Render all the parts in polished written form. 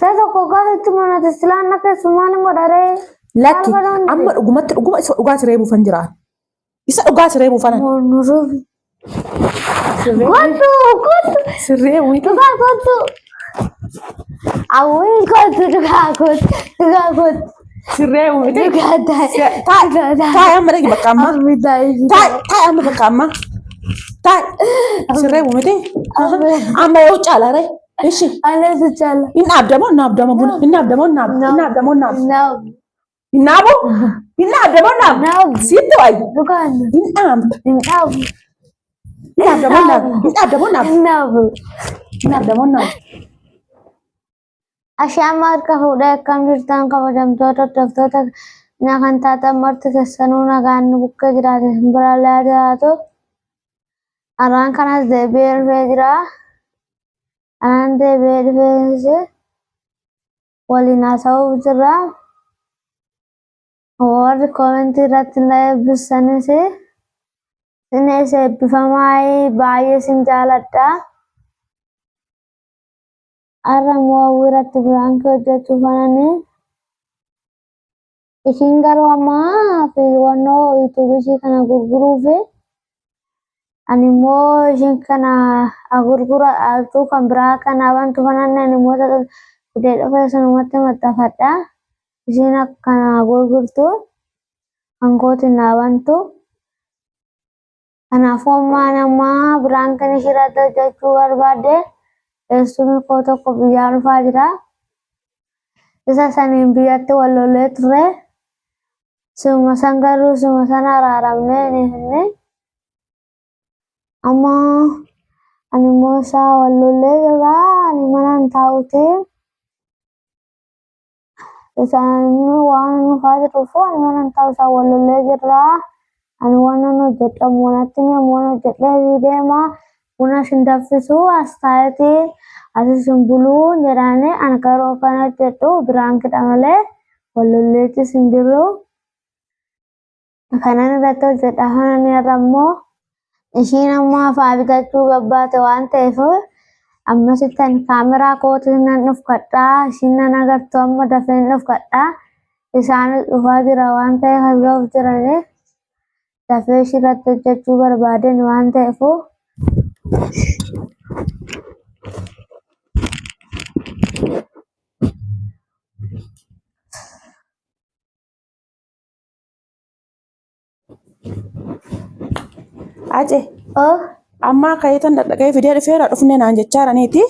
Isa tokko gaafatti mana silaan akka keessummaan hin godharee. Lakki amma dhugumatti dhuguma isa dhugaa siree buufan jira. Isa dhugaa siree buufan. Kottu kottu. Siree buufan. Dhugaa kottu. Awwiin kottu dhugaa kottu dhugaa kottu. Siree buufan. Dhugaa taa'e. Taa'e taa'e amma dhaqi bakka amma. Awwi taa'e. Taa'e taa'e amma bakka amma. Taa'e siree buufate. Amma yoo caala ree. Ishi. Anas caala. Hin dhaabdamoo hin dhaabdamoo buna. Hin dhaabdamoo hin dhaabdamoo hin dhaabdamoo hin dhaabdamoo. Naaf. Hin dhaabu? Hin dhaabdamoo hin dhaabu? Naaf. Sitti wayi. Dhugaan. Hin dhaamta. Hin dhaabu. Hin dhaabdamoo hin dhaabu? Hin dhaabdamoo hin dhaabu? Naafu. Hin dhaabdamoo hin dhaabu? Ashaama harka fuudhee akkam jirtan kabajamtoota hordoftoota na kan taatan marti keessanuu nagaan nu bukkee jiraate isin biraallee haa jiraatu. Araan kanas deebi'ee dhufee jira. Araan deebi'ee dhufee waliin haasa'uuf jirra. Warri koomentii irratti na eebbisanis isinis eebbifamaa baay'ee isin jaaladha. Har'a immoo hawwii irratti biraankii hojjechuuf anani. Ishiin garuu amma fiiwannoo yuutuubii ishii kana gurguruufi ani immoo ishiin kana gurgura altuu kan biraa kana bantu kanaan ani immoo fidee dhufee sanumatti maxxanfadha. Ishiin akkana gurgurtu kan kootiin naa bantu. Kanaafuu amma ani amma biraankiin ishii irratti hojjechuu barbaadde eessumni koo tokko biyyaa dhufaa jira. Isa saniin biyyatti wal lolee ture. Suma san garuu suma sana araaramnee ni finne. Amma ani immoo isaa wal lollee jira. Ani mana hin taa'uti. Isaan waan dhufaa jiruuf ani mana hin taa'u isaan wal lollee jirra. Ani waan nan hojjedha manatti mi'a waan hojjedhee ni deema. Buna isin danfisu as taa'eeti as isin buluu jedhaani ani garuu kan hojjedhu biraankidha malee wal lolleettis hin jiru. Kanan irratti hojjedha kanan irra immoo ishiin amma afaa bitachuu gabbaate waan ta'eef ammasitti ani kaameraa kootiin nan dhufkadha ishiin nan agartu amma dafeen dhufkadha isaanis dhufaa jira waan ta'eef as ga'uuf jiranii dafee ishii irratti hojjechuu barbaaden waan ta'eef. Ace Oh, ammaa ka'eetan dhaqee fidee dhufeera dhufne naan jechaa jiraniiti.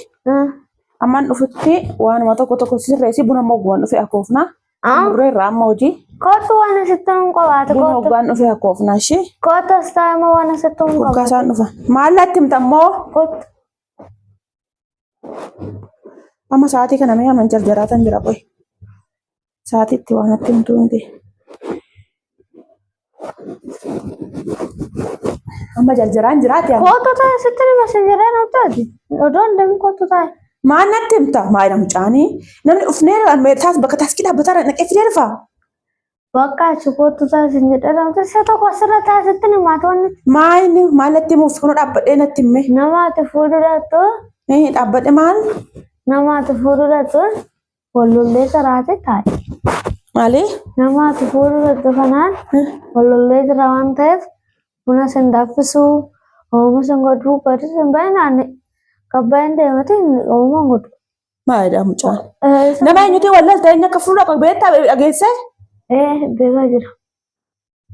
Ammaan dhufutti waanuma tokko tokko sirreessi buna immoo guban dhufe akoofna. Ah. Murreerra amma hojii Kootu waan asitti hin qabaate buna kootu. hoggaan dhufe akoofna ishee Kootu as taa'ima waan asitti hin hoggaa qabaate. isaan dhufa. Maal natti himta immoo Kootu. amma sa'aatii kana mee aman jarjaraatan jira qoy. Sa'aatiitti waan natti himtuu miti. Amma jarjaraan jiraate amma. Kootu taa'e sitti nima sin jedhee na taati. Odoo hin deemin kootu taa'e. Maal natti himta? Maal mucaanii? Namni dhufnee taas bakka taaskii dhaabbataa naqee fidee dhufa. Bakka achi kootu taa'e sin jedhee na taati. Isa tokko asirra taa'e sitti nima toonni. Maal maal natti himuuf kunoo dhaabbadhee natti hime. Nama ati fuudhuudhaatu Dhaabbadhe maal? nama ati fuudhuudhaatu wallollee saraate taa'e. Maali? Nama ati fuudhuudhaatu kanaan wallollee jira waan ta'eef buna sin danfisu ooma sin godhu gadi sin baay'inaan gabbaa'in deemate ooma hin godhu. Maalidha mucaan? Nama eenyuti wallolta eenyu akka fuudhu akka beektaa dhageessee? Beekaa jira.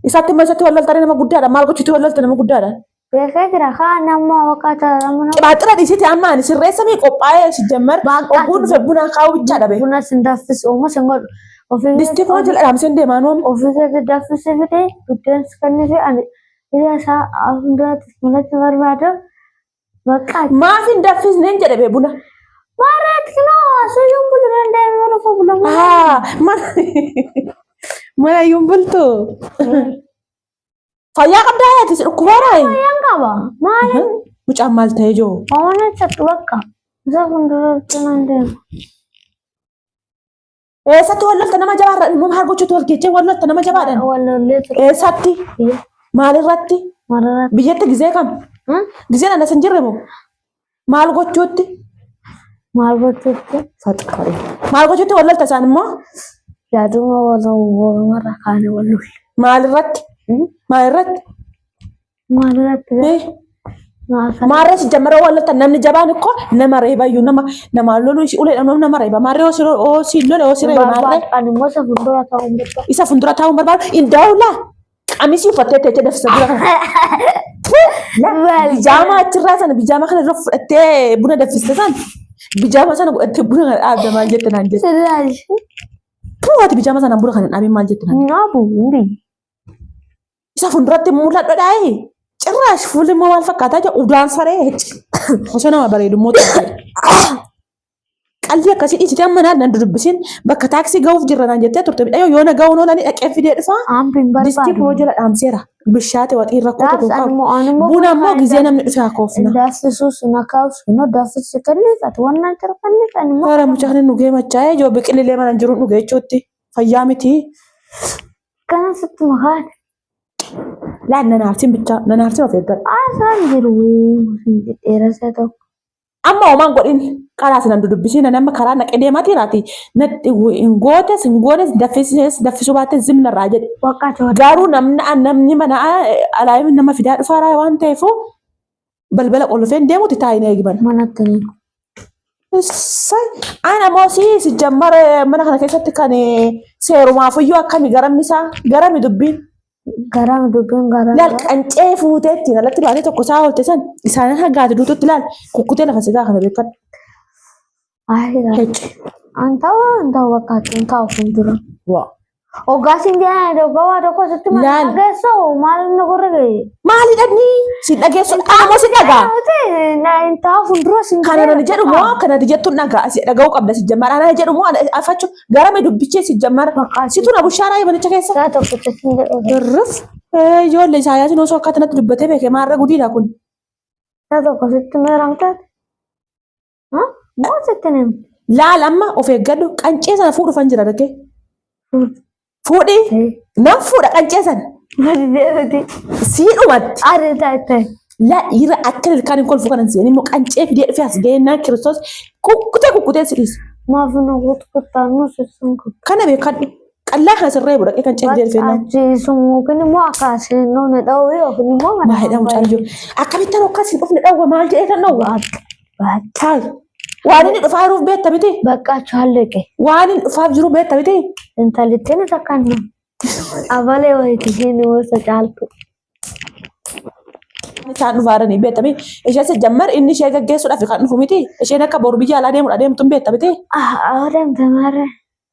Isatti immoo isatti walloltanii nama guddaadha. Maal gochuutti wallolta nama guddaadha. Beekaa jira kaa nama waqaa caalama nama. Qibaaxira dhiisite amma ani sirreessa mii qophaa'ee si jammar Baaqaa ogguun dhufe buna kaa'uu bichaa dhabe. Buna sin danfisu ooma sin godhu. Ofii Distii koo jala dhaamseen deemaa nuum. ofii keetti danfisee fide buddeen si kennite ani ija isaa fuulduratti mul'achuu barbaadu. Bakka Maaf hin danfisneen jedhe bee buna. Maareet kinoo asuyyuun bulu danda'e mana koo bula. Haa mana mana iyyuu hin bultu. Fayyaa qabdaa yaati si dhukkubaara. Fayyaan qaba. Maaliin Mucaan maal ta'ee jiru? Oona chattu bakka. Isa fuulduratti nan deema. Eessatti wal lolta nama jabaarra ilmoo maal gochuutu wal geechee wal lolta nama jabaadhaan? Wal lollee ture. Eessatti? Maalirratti? Maalirratti? Biyyatti gizee kam? Gizeen anas hin jirre moo? Maal gochuutti? Maal gochuutti? Faxaari. Maal gochuutti wal lolta isaan immoo? Yaaduma walumarra kaane wal lolle. Maalirratti? Maalirratti? Maalirratti? Eh, Maarree si jammara wal lolta namni jabaan ikkoo nama reebayyuu nama namaan loluu ishii ulee nama nama reeba. Maarree oo si lole oo si reeba maarree. Ani immoo isa fuuldura taa'uun barbaadu. Isa fuuldura taa'uun barbaadu. Indaa'ulaa qamisii uffattee teessee dafsa dura kana. Bijaama achirraa sana bijaama kana irra fudhattee buna danfiste sana bijaama sana godhattee buna kana dhaabda maal jette naan jette. Sirraaj. Tuu ati bijaama sana buna kana hin dhaabin maal jette naan jette. Naafu hundi. Isa fuulduratti mul'adhu dhaayi. Cirraash fuulli immoo maal fakkaataa jira udaan saree. Osoo nama bareedu immoo ta'e. Qalbii akkasii dhiisitee amma naan nan dudubbisin bakka taaksii ga'uuf jirra naan jettee turte midhayyoo yoo na ga'uun oolanii dhaqee fidee dhufaa. Ampi hin Distii barbaadu. koo jala dhaamseera. Bishaate waxiin rakkoo tokko Gaafas qabu. animmoo animmoo Buna immoo gizee namni dhufe hakoofna. Danfisuus na kaa'us nu danfisi kenniifatu wannan jira kenniif animmoo. Hora mucaan hin dhugee machaa'ee ijoo biqililee mana hin jiruun dhugee jechuutti fayyaa miti. Kana sitti makaan. Laan nan aarsin bichaa nan aarsin of eeggadhu. Haasaan jiru dheerasa tokko. Amma homaan godhin karaa sinan dudubbisiin ani amma karaa naqee deemaa jiraati. Natti hin gootes hin goones daffisiis daffisuu baatte zimna irraa jedhe. Bakka tola. Garuu namni namni mana alaa nama fidaa dhufaaraa waan ta'eef balbala qolfeen deemuti taa'in eegi mana. Manatti ni. Issay ana moo si si jammare mana kana keessatti kan seerumaafuyyuu akkami garamni isaa garami dubbiin. Garam dubbiin garam. Laal qancee fuutee ittiin alatti baatee tokko isaa oolte san isaanin hagaati duututti laal kukkutee lafa sigaa kana beekadhu. Ayi. Hecci. An ta'u an ta'u bakka ati hin ta'u fuuldura. Waa. Hoggaa siin jedhan hoggaa waa tokko sitti maal Laal. dhageessoo maal inni gurri ga'e. Maali dhagni si dhageessu ana moo si dhagaa? Hin ta'u fuuldura siin Kana nani jedhu moo kana ati jettuun dhagaa si dhaga'uu qabda si jammara ana jedhu moo ana afachu garame dubbichee si jammara Bakka situ na bushaaraa manicha keessa. Isaa tokkicha siin jedhu. Irrif ijoollee Isaayyaasiin osoo akka kanatti dubbatee beeke maarra gudiidha kun. Isaa tokko sitti meeramte. Moo sitti nim? Laal amma of eeggadhu qancee sana fuudhufan jira dhaqee. Fuudhi nan fuudha qancee sana. Deebiti. Sii dhumatti. Ari taate. Laa dhiira akka ilkaan hin kolfu kanan seenii immoo qancee fidee dhufee as ga'ennaan Kiristoos kukkutee kukkutee si dhiisa. Maaf nu kutkutaa nu sissun kuttaa. Kana beekadhu. Qallaa kana sirree godha kan ce'ee dhufee Achi sun yookiin immoo akka asiin nuuni dha'u yookiin immoo mana Maal jedhamu mucaan jiru. Akkamittan akkas hin dhufne dhawwa maal jedhee kan dhawwa. Taal. Waan inni dhufaa jiruuf beekta miti. Bakka caalleqe. Waan inni dhufaaf jiru beekta miti. Intalittiin isa kan abalee wayiiti isheen gosa caaltu. Isaan dhufaa jiranii beekta miti. Isheen si jammar inni ishee gaggeessuudhaaf kan dhufu miti. Isheen akka boru biyya alaa deemudha deemtu beekta miti. Odeemta maarree.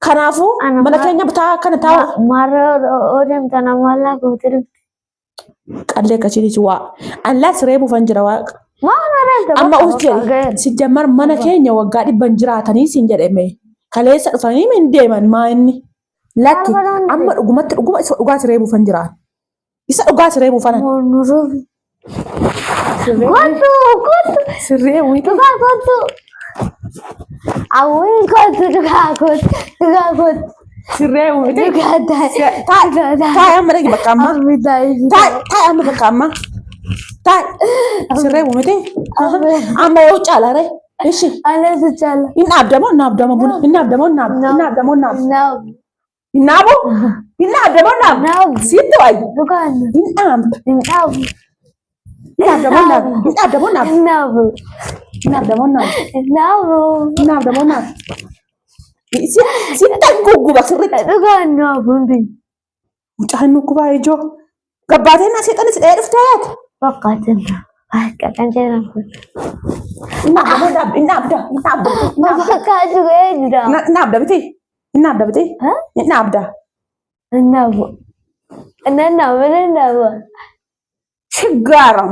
Kanaafuu Ana mana maal- keenya bitaa akkana taa'u. Maarree odeemta nama laa gootee dhufte. Qallee akkasiinis waa. Allaa siree buufan jira waaqa. Maal odeemta Amma us jedhe si jammar mana keenya waggaa dhibban jiraatanii siin jedhame. Kaleessa dhufanii min deeman maa inni. Lakki Maal godhan? amma dhugumatti dhuguma isa dhugaa siree buufan jiraan. Isa dhugaa siree buufanan. Nuruuf. Kottu kottu Siree buutu. dhugaa kottu. Awwiin kottu dhugaa kottu dhugaa kottu. Siree buutu. Dhugaa taa'e. Taa'e taa'e amma dhagi bakka amma. Awwi taa'e. Taa'e taa'e amma bakka amma. Taa'e siree buumite. Amma yoo caala ree. Ishi. Alas caala. Hin dhaabdamoo hin dhaabdamoo buna. Hin dhaabdamoo hin dhaabdamoo hin dhaabdamoo hin dhaabdamoo. Naaf. Hin dhaabu? Hin dhaabdamoo hin dhaabu? Naaf. Sitti wayi. Dhugaan. Hin dhaabda. Hin dhaabu. Hin dhaabdamoo hin dhaabu? Hin dhaabdamoo hin dhaabu? Naafu. Hin dhaabdamoo hin dhaabu? Naafu. Hin dhaabdamoo hin dhaabu? Sitti gugguba sirriitti. Dhugaan naafu hundi. Mucaan dhukkubaa ijoo. Gabbaatee naa seexanis dhahee dhuftee yaate. Fakkaatin. Akka kan jedhan kun. Hin dhaabda hin dhaabda hin dhaabda hin dhaabda. Fakkaatu eenyudha? Hin dhaabda miti. Hin dhaabda miti. Hin dhaabda. Naafu. Nan naafu nan naafu. Shiggaara.